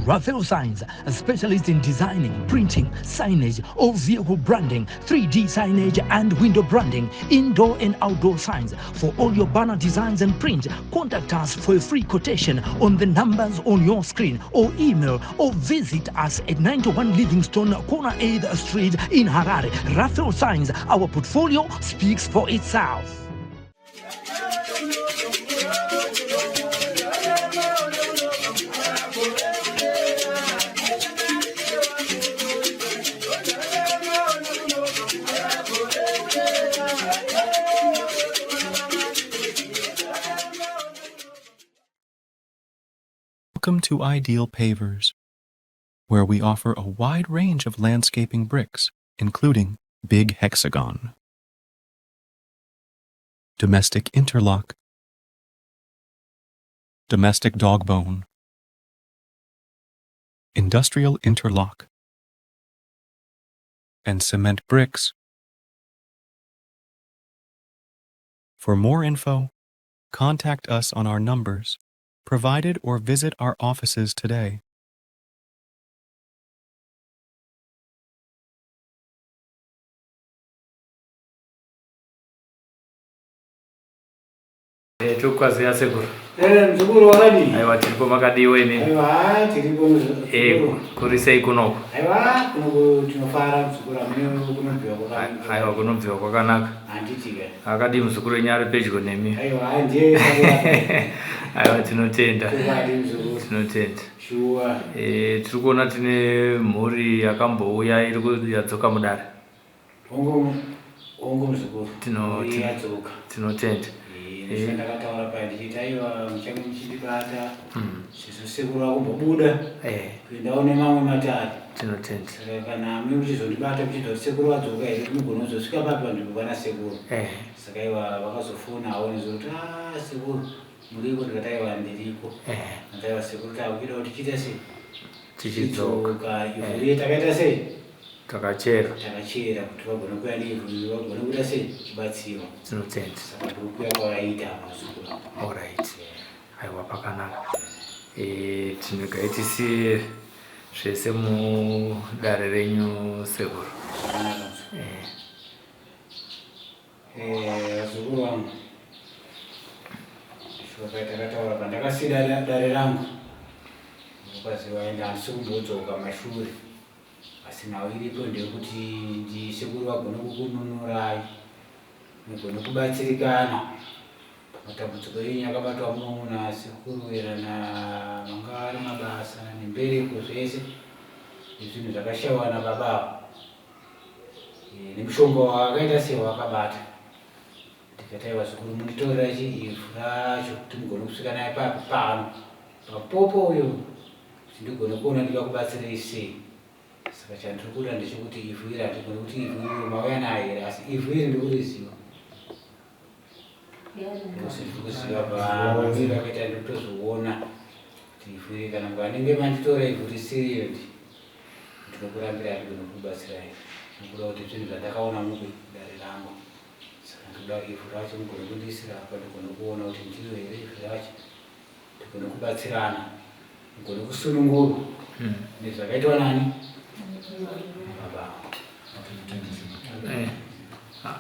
Raphael Signs, a specialist in designing, printing, signage, all vehicle branding, 3D signage and window branding, indoor and outdoor signs. For all your banner designs and print, contact us for a free quotation on the numbers on your screen or email or visit us at 91 Livingstone, corner 8th Street in Harare. Raphael Signs, our portfolio speaks for itself. Welcome to Ideal Pavers, where we offer a wide range of landscaping bricks, including Big Hexagon, Domestic Interlock, Domestic Dogbone, Industrial Interlock, and cement bricks. For more info, contact us on our numbers provided or visit our offices today. Eh, tokukwazia sekuru. Eh, mzukuru wakadii? Aiwa tiripo makadiwa imi. Aiwa tiripo mzukuru. Eh, kuri sei kunoko? Aiwa kunoko tinofara mzukuru amene kunobviwa kwakanaka. Aiwa kunobviwa kwakanaka. Handiti ka. Akadii muzukuru wenyu ari pedyo nemi? Aiwa ndiye. Aiwa tinotenda. Chokwadi mzukuru. Tinotenda. Shuwa. Eh, tiri kuona tine mhuri yakambouya iri yadzoka mudare. Hongu hongu muzukuru. Tino yadzoka. Tinotenda. Eh, eh. Ndakataura paya ndichiti aiwa muchange muchindibata hmm. sezvo sekuru vakumbobuda eh. kuendawo nemamwe matare. Tinotenda. Saka kana mi muchizondibata muchida kuti sekuru vadzoka here kuti mugone kuzosvika papi panzvimbo pana sekuru. Eh. Saka aiwa vakazofona hawo nezuro kuti ah sekuru muriko ndikati aiwa ndiriko. Eh. Aiwa sekuru takuida kuti tichiita sei? Tichidzoka. Ivhu riye takaita sei? Takachera. Takachera kuti vagone kuuya neivhu vagone kuita sei kubatsirwa. Tinotenda. Saka ndokuuya kwavaita muzukuru. Alright. Aiwa pakanaka. Eh, tinogai tisiye zvese mudare renyu sekuru. Zvakanaka muzukuru. Eh. Eh, vazukuru vangu. Shuwa takataura pandakasiya dare rangu. Ukaziva enda handisi kumbodzoka mashure. Asi nhau iripo ndeyekuti ndisekuru vagone kukununurai mugone kubatsirikana pamatambudziko enyu akabatwa muno nasekuru erana vanga vari mabasa nembereko zvese nezvinhu zvakashaiwa nababa ava eh, nemushonga wakaita sewakabata Ndikati aiwa zvikuru munditorera chi ivhu racho kuti mugone kusvika naye papi pano papopo uyo kuti ndigone kuona ndingakubatsirei sei. Saka chandiri kuda ndechekuti ivhu iri handigone kuti ivhu iri mauya naye here asi ivhu iri ndikuriziva. Ndose ndiri kuziva pamamiro akaita ndikutozviona kuti ivhu iri kana mukanenge manditora ivhu risiriyo ndi ndinokurambira handigone kukubatsirai. Ndikuda kuti zvinhu zvandakaona mupi dare rangu. Saka ndoda ivhu racho mugone kundiisira apa ndigone kuona kuti ndiro here ivhu racho tigone kubatsirana mugone kusunungurwa hmm. nezvakaitwa nani baba. Eh,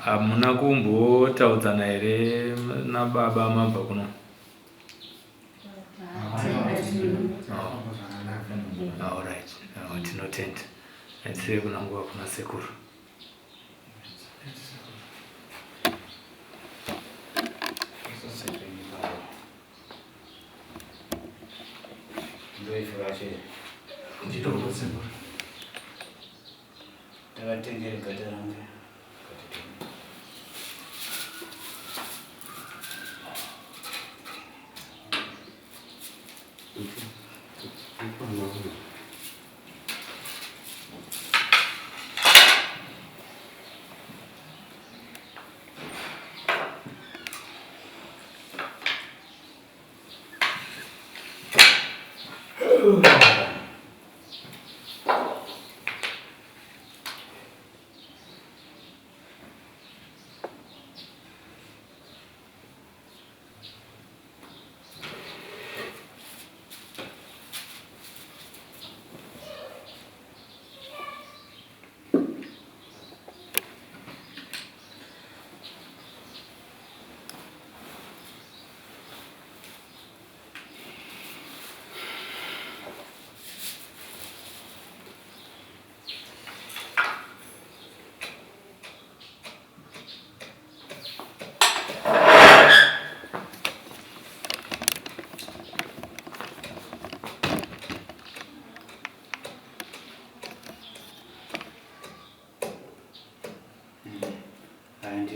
hamuna kumbotaudzana here nababa mabva kuno? Oh. Alright, oh, tinotenda. Tiri kuna nguva kuna sekuru. Takatengere gata rangu.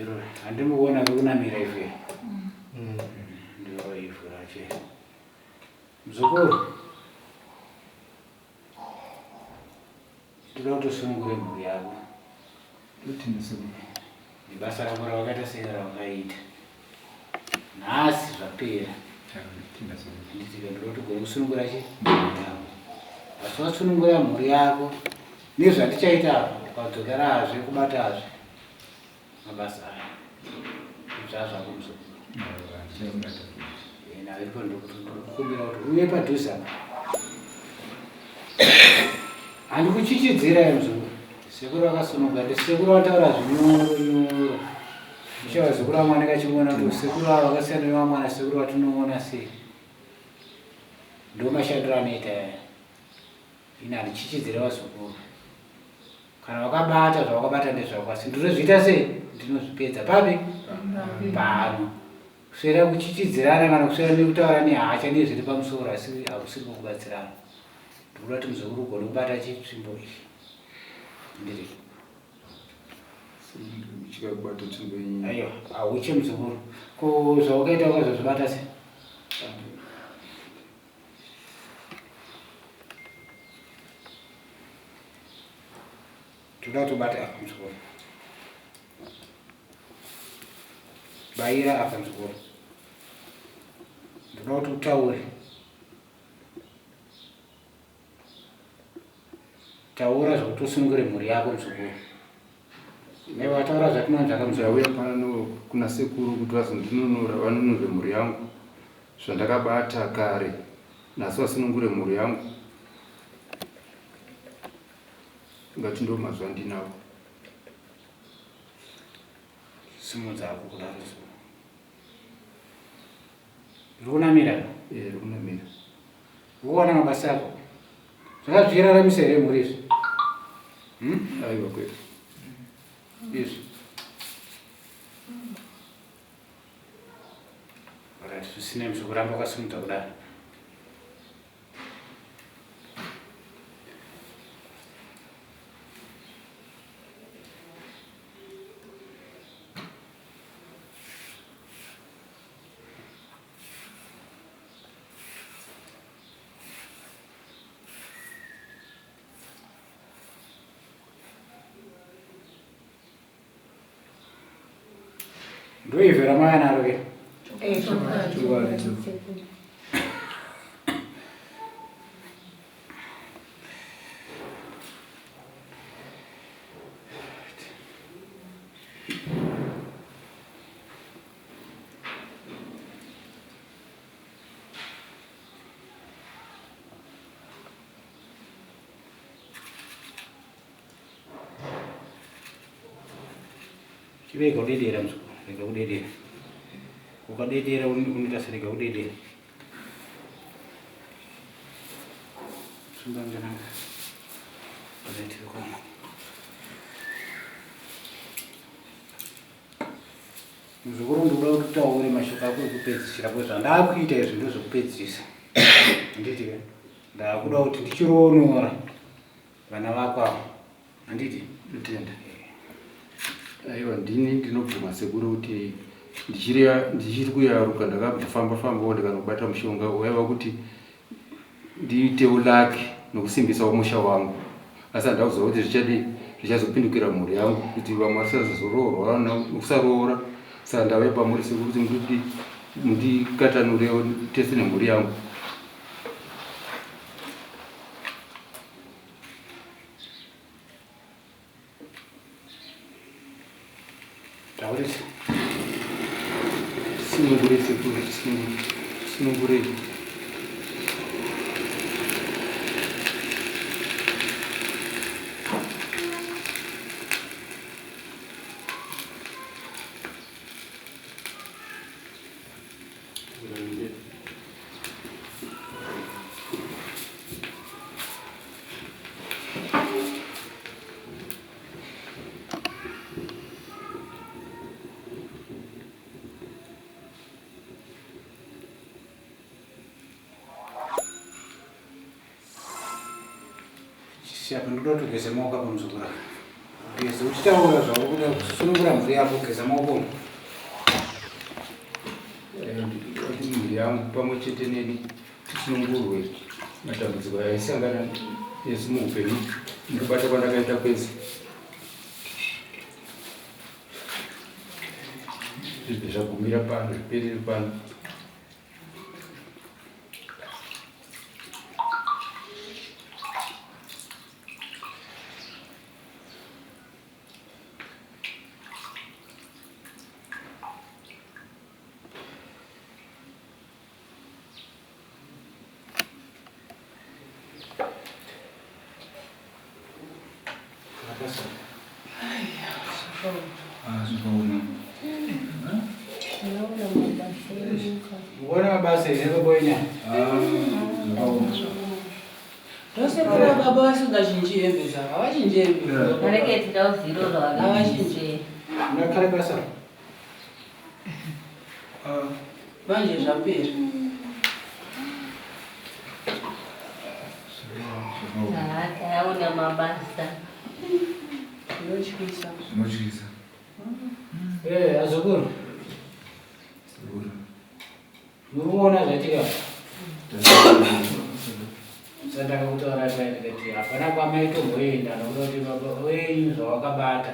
Ndiro handimuona rikunamira ivhu iri. Ndiro ivhu racho iri. Mzukuru. Ndoda kuti usunungure mhuri yako. Nebasa rako rawakaita sei rawakaita. Nhasi zvapera. Handiti ndoda kuti ugone kusunungura chi mhuri yako. Asi wasunungura mhuri yako nezvandichaita apa ukadzokerazve kubatazve mabasa aya. Zvazvako muzukuru. Nairipo ndokukumbira kuti uye padhuze apa. Handikuchichidzira muzukuru. Sekuru vakasununga ndi sekuru vataura zvinyoro nyoro. Ndichava sekuru vamwe anenge achiona kuti sekuru ava vakasiyana nevamwe ana sekuru vatinoona sei. Ndo mashandiro anoita aya. Ini handichichidzire vazukuru. Kana wakabata zvawakabata ndezvako asi ndinozviita sei? Ndinozvipedza papi? Pano. Kuswera kuchichidzirana kana kuswera nekutaura nehacha nezviri pamusoro asi hakusiri kukubatsirana. Ndikuda kuti muzukuru ugone kubata chitsvimbo ichi. Ndiri. Chikabata tsvimbo iyi. Aiwa, hauche muzukuru. Ko zvawakaita wakazozvibata sei? Toda kutobata apa muzukuru. Bayira apa muzukuru. Ndoda kuti utaure. Taura zvekuti usunungure mhuri yako muzukuru. Newe wataura zvatinonzvaka muzukuru. Ndauya pano kuna sekuru kuti vazondinunura vanunure mhuri yangu zvandakabata kare nhasi vasunungure mhuri yangu ngati ndo mazwi andinawo. Simudza hako kudaro muzukuru. Riri kunamira? Eh, riri kunamira. Uona mabasa ako. Zvakazviraramisa here mhuri izvi? Hmm? Aiwa kwete. Izvi. Alright, zvisinei zvekuramba wakasimudza kudaro. Ndoivhu ramauya naro ke? Chirega kudedera muzukuru, rega kudedera. Ukadedera unoita serega kudedera. Sunga njananga. Right, koma. Muzukuru ndikuda kuti utaure mashoko ako ekupedzisira because zvandakuita izvi ndozvekupedzisa. Handiti ke? Ndakuda kuti ndichiroonora vana vako ava. Handiti? Ndotenda. Aiwa ndini ndinobvuma sekuru kuti ndichiri kuyaruka ndakambofamba fambawo ndikanobata mushonga waiva kuti ndiitewo lucky nokusimbisawo musha wangu asi handina kuziva kuti zvichadii zvichazopindukira mhuri yangu kuti vamwe vasazoroorwa nokusaroora saka ndauya pamuri sekuru kuti ndidi mundikatanurewo tese nemhuri yangu. Taurisa. Sunungure sekuru, sunungure. Chisiya apa ndoda kuti ugeze maoko apa muzukuru. Ugeze uchitaura zvauri kuda kusunungura mhuri yako, geza maoko. Mhuri yangu pamwe chete neni tisunungurwe matambudziko aisangana nesu muupenyu mukubata kwandakaita kwese. Zvibve zvagumira pano, zviperere pano. Uone mabasa here baboinya? Ndosekura baba vasingachinji hembe dzavo, havachinji hembe. Vareke titauziroro Havachinji. Unakare basa? Manje zvapera. Taona mabasa. Zvinotyisa. Zvinotyisa. Eh, azukuru. Muri kuona zvaitika? Sandaka kutaura tai ndikati hapana kwamaitomboenda nokuda kuti baba wenyu zvawakabata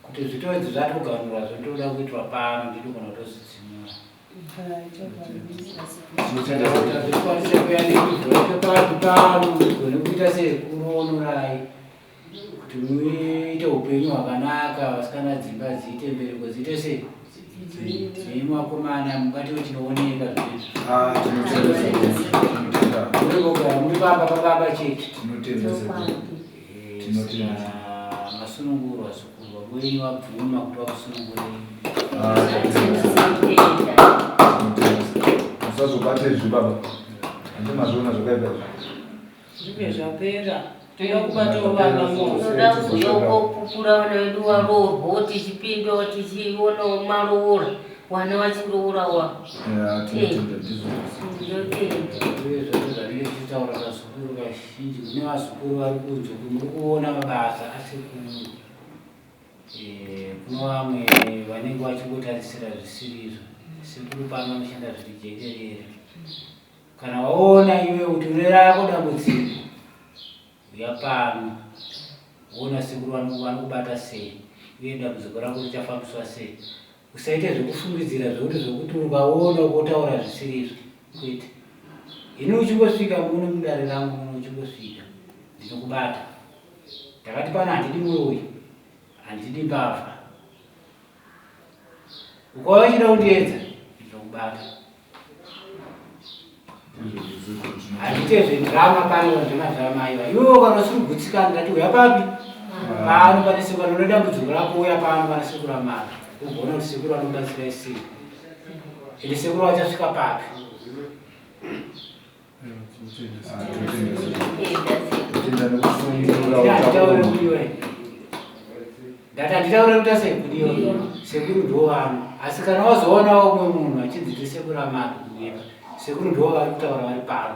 kuti zvitoedzi zvatoganura zvotoda kuitwa pano ndinogona kutozvidzimura. Zvikwanise kuya nekuvhurike papi pano ndigone kuita sekuronorai kuti muite upenyu hwakanaka, vasikana dzimba dziite mbereko dziite sei nemi vakomana mubatewo chinooneka zvinezvi. Muri kugara muri pamba pababa chete. Tinotenda. Masunungurwa zukuru, baba wenyu vabvuma kuti vakusunungurei. Musazobate izvi baba. Handi mazviona zvakaipa izvi. Zvive zvapera. Toda kubatawo vana mose. Toda kuzokopupura vana vedu varoorwawo tichipindawo tichionawo maroora vana vachiroora. Ya, tinotenda ndizvo. Ndinotenda. Uye zvose zvanenge tichitaura vazukuru kazhinji kune vazukuru vari kunze uku muri kuona mabasa asekuru. Kuno vamwe vanenge vachingotarisira zvisiri izvo. Sekuru pano vanoshanda zviri jekerere. Kana waona iwe kuti une rako dambudziko, uya pano woona sekuru vanokubata sei uye dambudziko rako richafambiswa sei. Usaite zvekufungidzira zvekuti zvekuti ukaona ukotaura zvisiri izvo, kwete. Ini uchingosvika muno mudare rangu muno uchingosvika ndinokubata. Ndakati pano handidi muroyi, handidi mbavha. Ukauya uchida kundiedza ndinokubata. Handite zvedrama pano zvemadhirama aiwa. Iwewe kana usiri kugutsikana ndati uya papi? Pano pane sekuru une dambudziko rako uya pano pane sekuru amara. Ugoona kuti sekuru vanobatsira sei. Ende sekuru vachasvika papi? Tinotenda nekusunungura Handitaure kudiwa. Ndati handitaure kuita sei kudiwa. Sekuru ndo vano. Asi kana wazoonawo umwe munhu achinzi ndisekuru amara kunyepa. Sekuru ndo vari kutaura vari pano.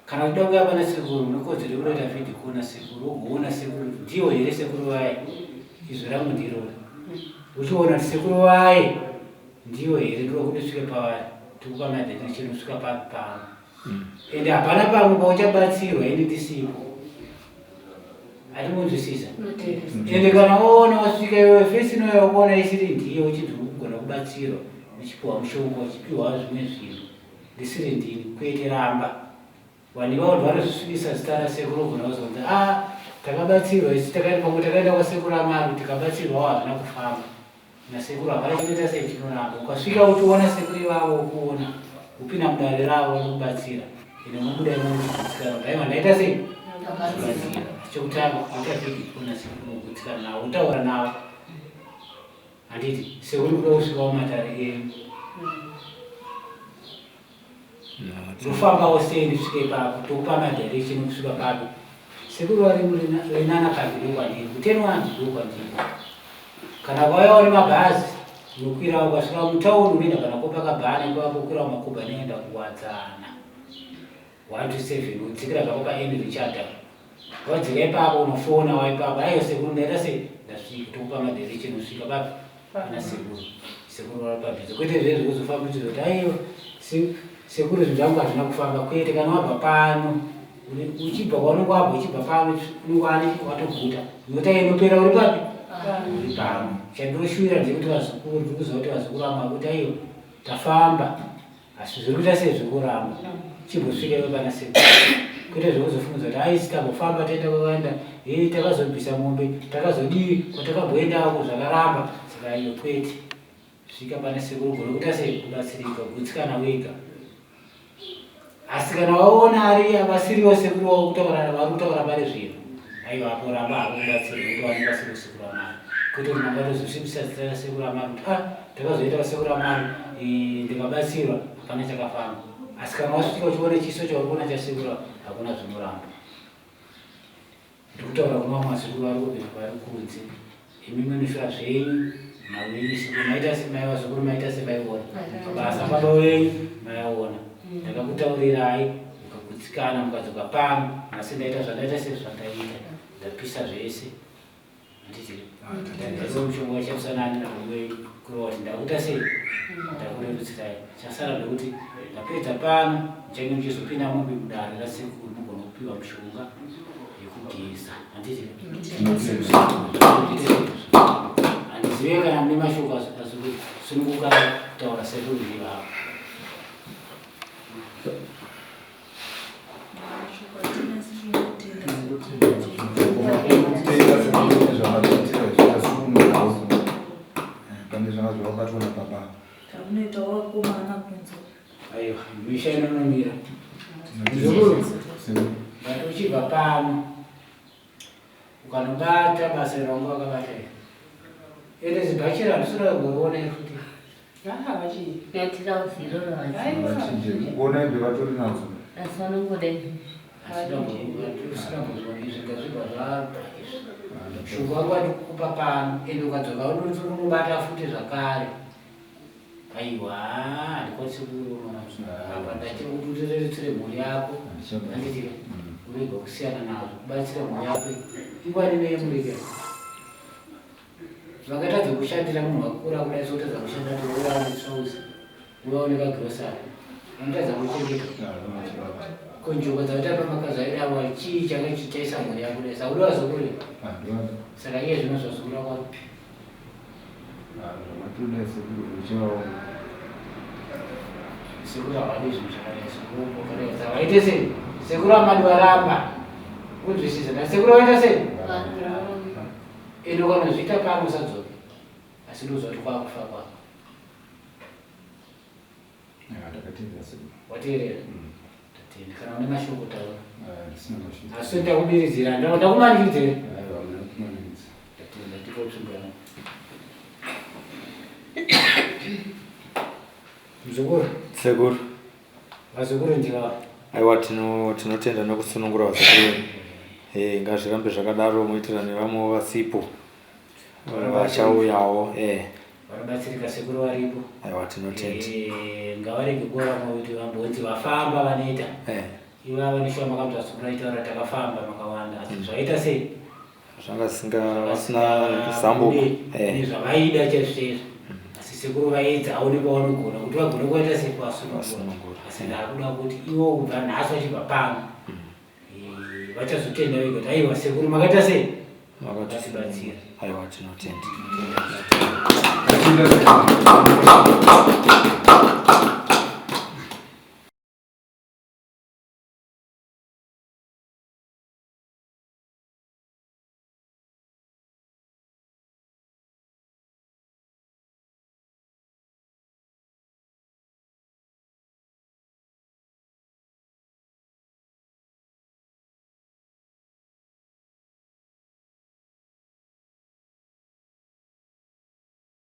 Kana uchida kuuya pana sekuru unekodzero yekunoita video kuona sekuru ugoona sekuru kuti ndiwo here sekuru vaye. Izwi rangu ndirori. Uchiona kuti sekuru vaye ndiwo here ndiro kuti usvike pavari. Tikupa madirection usvika papi pano. Ende hapana pamwe pauchabatsirwa ini ndisipo. Hatimunzwisisa. Ende kana waona wasvika iwewe fesi inoya wakuona isiri ndiyo uchinzi uri kugona kubatsirwa uchipiwa mushonga uchipiwa zvimwe zvinhu ndisiri ndini kwete ramba. Vanhu ivavo vanozvisvibisa zita rasekuru ogona kuzonzi a takabatsirwa isu takaenda pamwe takaenda kwasekuru amaru tikabatsirwawo hazvina kufamba. Nasekuru hapana chinoita sei chinoramba. Ukasvika uchiona sekuru ivavo ukuona upinda mudare ravo vanokubatsira. Ende unobuda imomo uchigutsikana kuti aiwa ndaita sei? Ndabatsira. Chekutanga kuita video kuona sekuru ugutsikana navo utaura navo. Handiti sekuru kuda kusvikawo matare enyu. Ndofambawo sei ndisvike ipapo tokupa madirection kusvika papi. Sekuru vari murenana papi ndokwandiri kuteni wanzi ndokwandiri. Kana vauyawo nemabhazi unokwirawo ukasvika mutauni unoenda kana Copacabana ipapo ukwirawo makombi anoenda Kuwadzana 1 to 7 wodzikira zvako paEnry Richard. Wadzika ipapo unofona waipapo, aiyo sekuru ndaita sei, ndasvika, tokupa madirection usvika papi pana sekuru. Sekuru vari pabhizi, kwete zve zvekuzofamba uchizoti aiyo sekuru zvinhu zvangu hazvina kufamba. Kwete, kana wabva pano uchibva kwaunenge wabva uchibva pano unenge wani watoguta, nyota inopera uri papi, uri pano. Chandinoshuvira ndechekuti vazukuru, ndiri kuziva kuti vazukuru vamwe vakuti aiyo tafamba asi zviri kuita sei zvekuramba chimbosvika iwe pana sekuru, kwete zvekuzofungudza kuti aisi tambofamba taenda kwakaenda, hei takazobvisa mombe takazodii kwatakamboendako zvakaramba. Saka iyo kwete, svika pane sekuru ugone kuita sei kubatsirika, gutsikana wega. Asi kana waona ari vasiriwo sekuru wavo kutaura vari kutaura pari zvino, aiwa apo ramba hako kubatsira nekuti vanenge vasiriwo sekuru amari, kwete kuti mangatozosvibisa zita rasekuru amari kuti ah ndakazoita vasekuru amari ndikabatsirwa hapana chakafamba. Asi kana wasvika uchiona chiso chauri kuona chasekuru, hakuna zvinoramba. Ndikutaura kuna vamwe vasekuru vari kupi vari kunze, imi munoshura zvenyu nhau yenyu sekuru maita semai vazukuru maita semaiona basa baba wenyu maiona ndakakutaurirai mukagutsikana mukadzoka pano, asi ndaita zvandaita sezvandaita, ndapisa zvese handiti ndaisa mushonga wachamisa nani nababa wenyu kureva kuti ndakuita sei ndakurerutsirai. Chasara ndekuti ndapedza pano muchange muchizopinda mupi mudare rasekuru mugona kupiwa mishonga yekugeza handiti. Handizive kana mune mashoko azikusununguka kutaura sekuru ivavo. Tenda sekuru zvamatiitira zvitasunungukawo pane zvanga zvakabatwa nababa. Tamunoita wakomana kunze. Aiwa, misha inonomira. Muzukuru, but uchibva pano ukanobata basa raunga wakabata iri, ende zibhachira handisina kuona futi. Tirauzi iroro Vachinje kuona hembe vatori nadzo. Asi vanongoda izvozvo. Usina kuzviona izvi ngazvibva zvabva izvi. Shoko wangu wandikupa pano, ende ukadzoka unobata futi zvakare. Aiwa, handikwanisi kuona apa, ndachiri kuti urerutsire mhuri yako, handiti? Urege kusiyana nazvo, kubatsira mhuri yako ingwani neyemurike vakatadza kushandira munhu wakura kudai, sotadza kushanda touraone tsauzi uvaone kagirosari vanotadza kuchengeta konjoko dzakatamba makazairawa chii changa chichaisa mhuri yako dai sauda vazukuru, saka iye zvino zvazukura kwako. Zvamatoda sekuru uchivaona. Sekuru havadi zvinhu zvakadai, sekuru wakadai saka vaite sei? Sekuru amadi varamba kunzwisisa na sekuru vaita sei? Ende ukanozviita pano usadzoke, asi ndozva kuti kwakufa kwako. Ndakatenda sekuru. Wateerera? Tatenda. Kana une mashoko taura. Ndisina mashoko. Asi ndakubiridzira, ndakumanikidzira. Aiwa, muna kumanikidza. Tatenda, tipo tsvimbo yangu. Muzukuru. Sekuru. Vazukuru ndivava. Aiwa, tinotenda nekusunungura vazukuru vedu. Ngazvirambe zvakadaro, muitira nevamwewo vasipo vachauyawo. Vanobatsirika sekuru varipo. Aiwa, tinotenda. Ngavarege kuramba kuti vambonzi vafamba vanoita ivava neshuwa makanzwa sekuru aitaura takafamba makawanda, asi zvaita sei? Zvanga zvisinga vasina zambuko. Nezvavaida chaizvo chaizvo, asi sekuru vaedza aone pavanogona kuti vagone kuvaita sei kuvasunungura, asi ndakuda kuti ivo kubva nhasi vachibva pano vachazotenda vega kuti aiwa sekuru makaita sei makatibatsira. Aiwa, tinotenda. Tatenda sekuru.